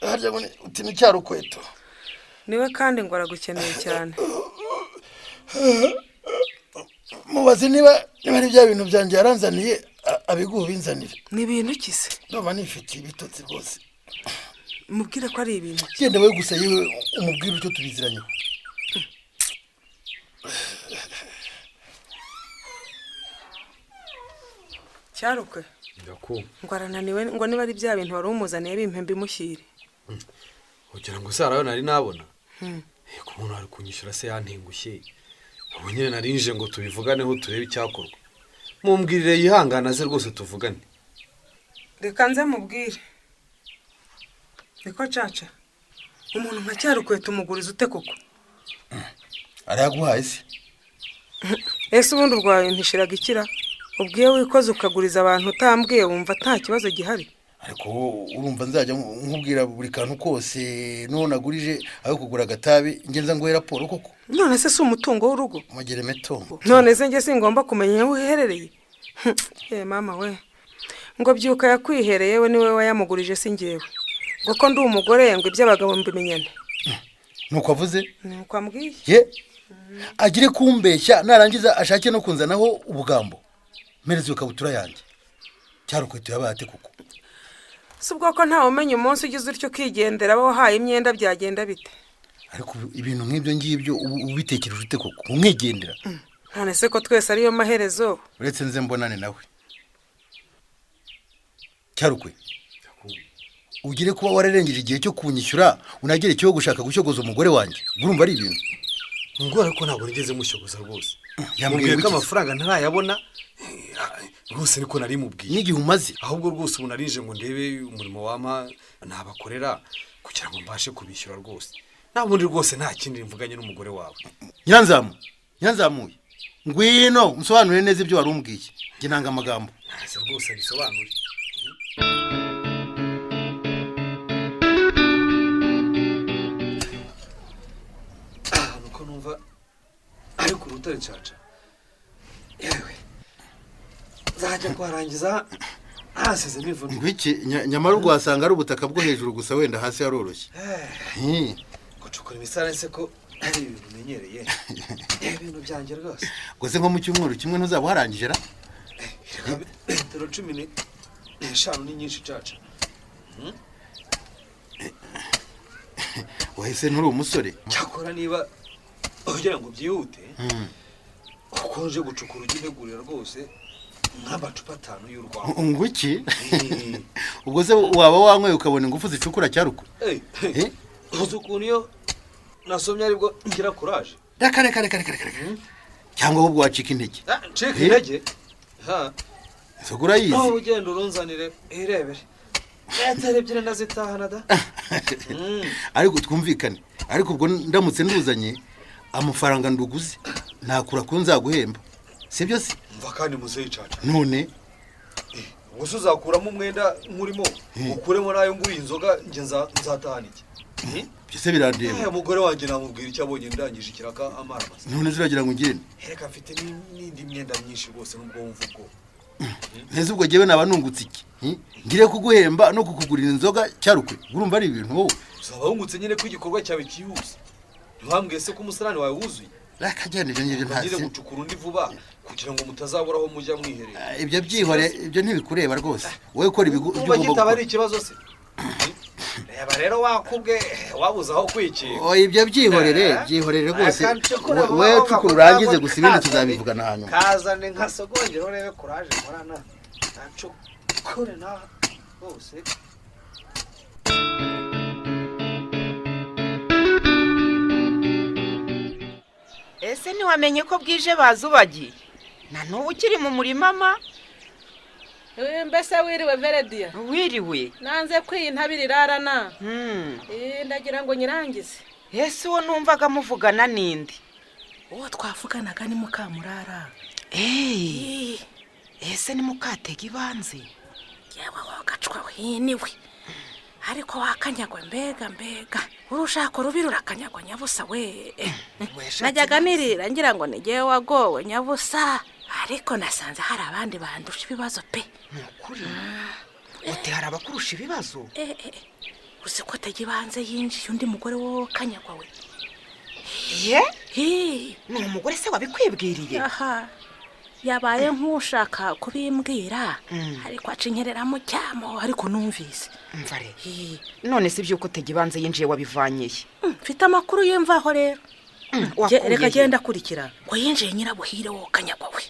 Harya ngo uti ni Cyarukweto? Niwe, kandi ngo aragukeneye cyane. Mubaze niba ari bya bintu byanjye yaranzaniye, abiguha ubinzanire. Ni ibintu ki se? Ndumva nifitiye ibitotsi rwose. Mubwire ko ari ibintu ki? Genda wowe gusa, yewe umubwire icyo tubiziranyeho. Cyarukwe. Ndakumva. Ngo arananiwe, ngo niba ari bya bintu wari umuzaniye bimpe mbimushyire. Ugira ngo se harayo nari nabona? Yego, umuntu ari kunyishyura se yantengushye. Ubu nyine narinje ngo tubivuganeho, turebe icyakorwa. Mumbwirire yihangana aze rwose tuvugane. Reka nze mubwire. Niko Caca, umuntu nka Cyarukwe tumuguriza ute koko? Arayaguhaye se? Ese ubundi urwaye ntishiraga ikira? Ubwo iyo wikoze ukaguriza abantu utambwiye, wumva nta kibazo gihari? Ariko urumva nzajya nkubwira buri kantu kose n'uwo nagurije aho kugura agatabi, ngenza nguhe raporo koko? None se si umutungo w'urugo? Mugere mitungo. None se njye singomba kumenya aho uherereye? Ye mama we, ngo byuka yakwihereye we, niwe wayamugurije, si njyewe. Ngo ko ndi umugore, ngo iby'abagabo mbimenyane. Nuko avuze? Nuko ambwiye. Ye agire kumbeshya, narangiza ashake no kunzanaho ubugambo. Mpereza iyo kabutura yanjye. Cyarukweto yabaye ate koko? Si ubwo ko ntawe umenya umunsi ugize utyo ukigendera, abo wahaye imyenda byagenda bite? Ariko ibintu nk'ibyo ngibyo ubu ubitekereje ute koko, umwigendera? None se ko twese ariyo maherezo? Uretse nze mbonane nawe. Cyarukwe, ugire kuba wararengeje igihe cyo kunyishyura, unagere cyo gushaka gushyogoza umugore wanjye, urumva ari ibintu? Ngo ariko ntabwo nigeze mushyogoza rwose. Yambwiye Mubwiye ko ngo iki? amafaranga ntarayabona rwose, niko nari mubwiye. N'igihe umaze. Ahubwo rwose ubu narinje ngo ndebe umurimo wampa nabakorera kugira ngo mbashe kubishyura rwose. Nta bundi rwose, nta kindi mvuganye n'umugore wawe. Nyiranzamu, nyiranzamuye, ngwino unsobanurire neza ibyo wari umbwiye. Njye nanga amagambo. Ntazi rwose abisobanure. Ahantu ko numva ari ku rutare, Caca, yewe nzajya kuharangiza hasizemo imvune. Ngwiki? Nyamara ubwo wasanga ari ubutaka bwo hejuru gusa, wenda hasi haroroshye. Gucukura imisarane se ko ari ibintu umenyereye, ibintu byanjye rwose. Ubwo se nko mu cyumweru kimwe ntuzaba uharangije ra? Metero 15 ni nyinshi, Caca. Wahise nturi umusore. Cyakora niba ugira ngo byihute, uko nje gucukura, ujye untegurira rwose nk'amacupa 5 y'urwagwa. Ngwiki? Ubwo se waba wanyweye ukabona ingufu zicukura, Cyarukwe? Eh? Uzi ukuntu iyo nasomye aribwo ngira kuraje? Reka reka reka reka reka reka, cyangwa ahubwo wacika intege. Ncika Eh? intege? Ha. Inzoga urayizi. Nawe ugenda urunzanire irebere, metero 2 ndazitahana da. Ariko twumvikane, ariko ubwo ndamutse nduzanye amafaranga nduguze, nakura ko nzaguhemba, sibyo se? Mva kandi muzeyi Caca. None? Ubwo se uzakuramo umwenda nkurimo, ukuremo n'ayo nguriye inzoga, njye nzatahana iki? Byose birandeba. Umugore wanjye namubwira icyo abonye ndangije ikiraka amara masa? None se uragira ngo ngende? Reka, mfite n'indi myenda myinshi rwose nubwo wumva ubwo. Nteze ubwo jyewe naba nungutse iki? Ngire kuguhemba no kukugurira inzoga, Cyarukwe, urumva ari ibintu wowe? Uzaba wungutse nyine ko igikorwa cyawe cyihuse. Ntiwambwiye se ko umusarani wawe wuzuye? Reka genda, ibyo ngibyo Ngire ntazi. gucukura undi vuba kugira ngo mutazabura aho mujya mwiherera. Ibyo byihore, ibyo ntibikureba rwose. Wowe ukora ibyo Umva ugomba kitaba ari gukora. ikibazo se? Reba rero, wakubwe wabuze aho kwikika. Oh, ibyo byihorere, byihorere rwose. Wowe cukura urangize gusa, ibindi tuzabivugana hanyuma. Kazane nka sogongero urebe kuraje nkorana, ncukure na rwose. Ese ntiwamenye ko bwije bazubagiye, na n'ubu ukiri mu murima ma? Mbese wiriwe, Verediya? Wiriwe. Nanze ko iyi ntabire irarana. Ndagira ngo nyirangize. Ese uwo numvaga muvugana ninde? Uwo twavuganaga ni Mukamurara. Ese ni mukatega ibanze? Yewe wogacwa winiwe, ariko wakanyagwa mbega mbega, urushako rubi rurakanyagwa nyabusa we. Najyaga nirira ngira ngo ni jyewe wagowe nyabusa, ariko nasanze hari abandi bandusha ibibazo pe. Ni ukuri uti hari abakurusha ibibazo? Uzi ko Tegibanze yinjiye undi mugore wowe kanyagwa we? Ye? Hi. Ni umugore se wabikwibwiriye? Aha, yabaye nk'ushaka kubimbwira, ariko aca inkerera mu cyamo, ariko numvise. Mvare. Hi. None si iby'uko Tegibanze yinjiye wabivanyeye? Mfite amakuru y'imvaho rero. Wakuye Reka he? genda akurikira ngo yinjiye Nyirabuhire wowe kanyagwa we.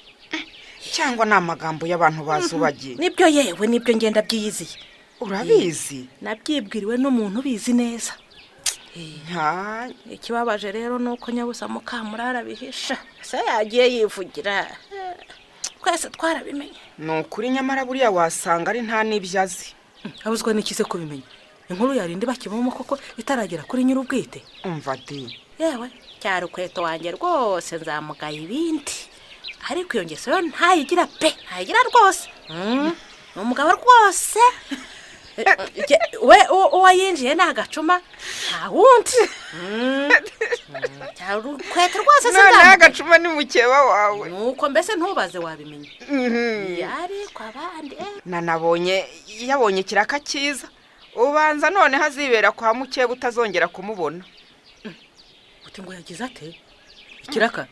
Cyangwa ni amagambo y'abantu bazubagiye? Nibyo yewe, nibyo, ngenda byiyiziye. Urabizi? Nabyibwiriwe n'umuntu ubizi neza. Nta. Ikibabaje rero ni uko nyabusa Mukamurara bihisha, se yagiye yivugira. Twese twarabimenye. Ni ukuri, nyamara buriya wasanga ari nta n'ibyo azi. Abuzwa n'iki se kubimenya? Inkuru yarindi bakibamo koko itaragera kuri nyir'ubwite. Umva di. Yewe Cyarukweto wanjye rwose, nzamugaye ibindi, ariko iyo ngeso yo ntayigira pe, ntayigira rwose. Ni umugabo rwose. We uwo yinjiye ni agacuma, nta wundi. Cyarukweto rwose Noneho sinzamugaye. Agacuma ni mukeba wawe. Nuko mbese ntubaze wabimenya, ariko abandi. Nanabonye yabonye ikiraka cyiza, ubanza noneho azibera kwa mukeba utazongera kumubona. Uti ngo yagize ate? Ikiraka?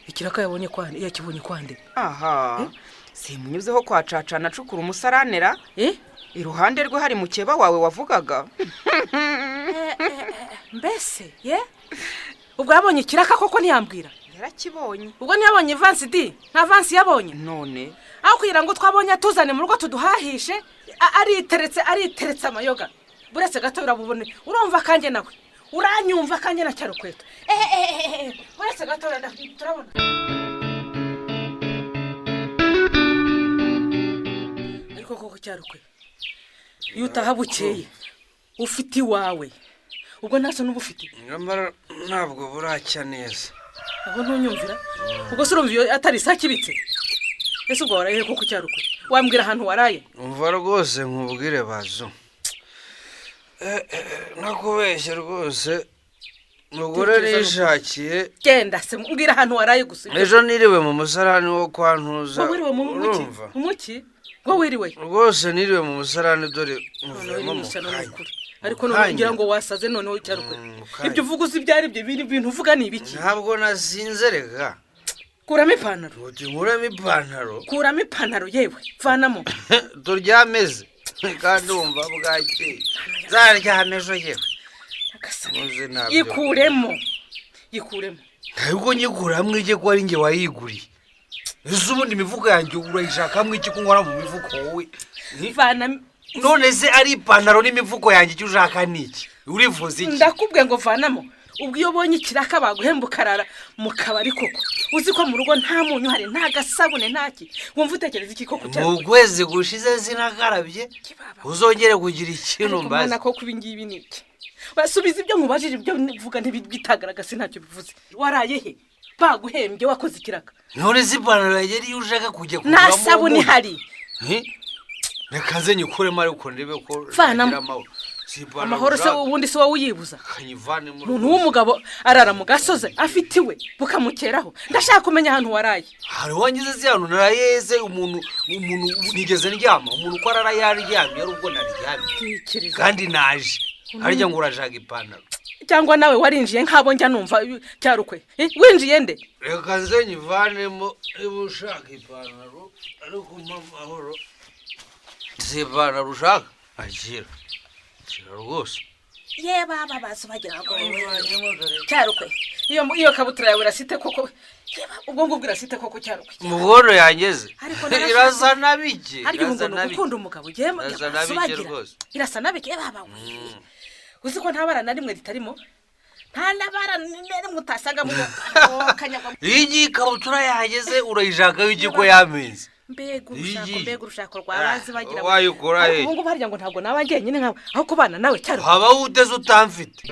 Ikiraka yabonye kwande? Yakibonye kwande? Aha, simunyuzeho kwa Cacana acukura umusaranira. Eh? Iruhande rwe hari mukeba wawe wavugaga. Mbese ye ubwo yabonye ikiraka koko ntiyambwira? Yarakibonye. Ubwo ntiyabonye avansi di? Nta avansi yabonye? None. Aho kugira ngo twabonye atuzane mu rugo tuduhahishe, ariteretse, ariteretse amayoga. Buretse gato urabubone, urumva kanjye nawe uranyumva kanjye na Cyarukweto. Ehehehe, buretse gato turabona. Ariko koko Cyarukwe, iyo utaha bukeye ufite iwawe, ubwo nta soni uba ufite? Nyamara ntabwo buracya neza. Ubwo ntunyumvira? Ubwo se urumva iyo atari isake ibitse? Ese ubwo waraye koko Cyarukwe? Wambwira ahantu waraye? Umva rwose nkubwire bazo. Nakubeshye rwose, mugore nishakiye. Genda se, mbwira ahantu waraye gusa. Ejo niriwe mu musarani wo kwa Ntuza. Ngo wiriwe mu muki? Urumva? Umuki ngo wiriwe? Rwose niriwe mu musarani, dore mvuyemo mu Noneho kanya. ukuri, ariko noneho ngira ngo wasaze noneho Cyarukwe. Mu kanya. Ibyo uvuga uzi ibyo ari byo? Ibintu uvuga ni ibiki? Ntabwo nasinze rega. Kuramo ipantaro. Uti nkuremo ipantaro? Kuramo ipantaro yewe, vanamo. Turyameze kandi wumva bwakeye, nzaryama ejo yewe. Muze ntabyo. Yikuremo, yikuremo. Ntabwo nyikuramo ijye ko ari njye wayiguriye. Ese ubundi imifuka yanjye urayishakamo iki, ko nkora mu mifuko wowe? Vana. None se ari ipantaro n'imifuko yanjye, icyo ushaka ni iki? Urifuza iki? Ndakubwiye ngo vanamo. Ubwo iyo ubonye ikiraka baguhemba ukarara mu kabari koko, uzi ko mu rugo nta munyu uhari, nta gasabune, ntaki, wumva utekereza iki koko cyane? Mu kwezi gushize sinakarabye, uzongere kugira ikintu Ariko mbaza. mwana, koko ibi ngibi ni iki? Basubiza ibyo nkubajije. Ibyo mvuga ntibitagaragaza, ntacyo bivuze. Waraye he baguhembye wakoze ikiraka? None se ipantaro yanjye niyo ushaka kujya Nta kuguramo sabune umunyu? ihari. Hi? Reka nze nyikuremo, ariko ndebe ko Vanamo. nagira amahoro. Si ipantaro Amahoro se ushaka, ubundi si wowe uyibuza? kanyivanemo. Umuntu w'umugabo arara mu gasozi afite iwe bukamukeraho. Ndashaka kumenya ahantu waraye. Hari wangize se hano narayeze? Umuntu nigeze ndyama? Umuntu uko arara yaryamye ari ubwo naryamye. Tekereza. Kandi naje harya ngo urashaka ipantaro. Cyangwa nawe warinjiye nk'abo njya numva Cyarukwe? Winjiye nde? Reka nze nyivanemo niba ushaka ipantaro, ariko umpa amahoro. Si ipantaro ushaka, akira, akira rwose. Ye baba bazi bagira ngo Cyarukwe, iyo kabutura yawe irasite koko? Ubwo ngubwo irasite koko Cyarukwe? Mugono yangeze. Ariko narashaka- Irasa na bike. Harya ubu ngo Irasa ni na bike. ugukunda umugabo ugiye Irasa na bike bagira rwose. Irasa na bike baba we. Uzi ko nta bara na rimwe ritarimo? Nta n'abara na rimwe utasangamo kanyagwa. Iyi ngiyi ikabutura yahageze, urayishakaho iki ko yamenze? Mbega urushako! Iyi. Mbega urushako rwa bazi bagira. Wayikura he? Ubu ngubu harya ngo ntabwo naba njyenyine nkawe aho kubana nawe Cyarukwe? Habaho uteze utamfite.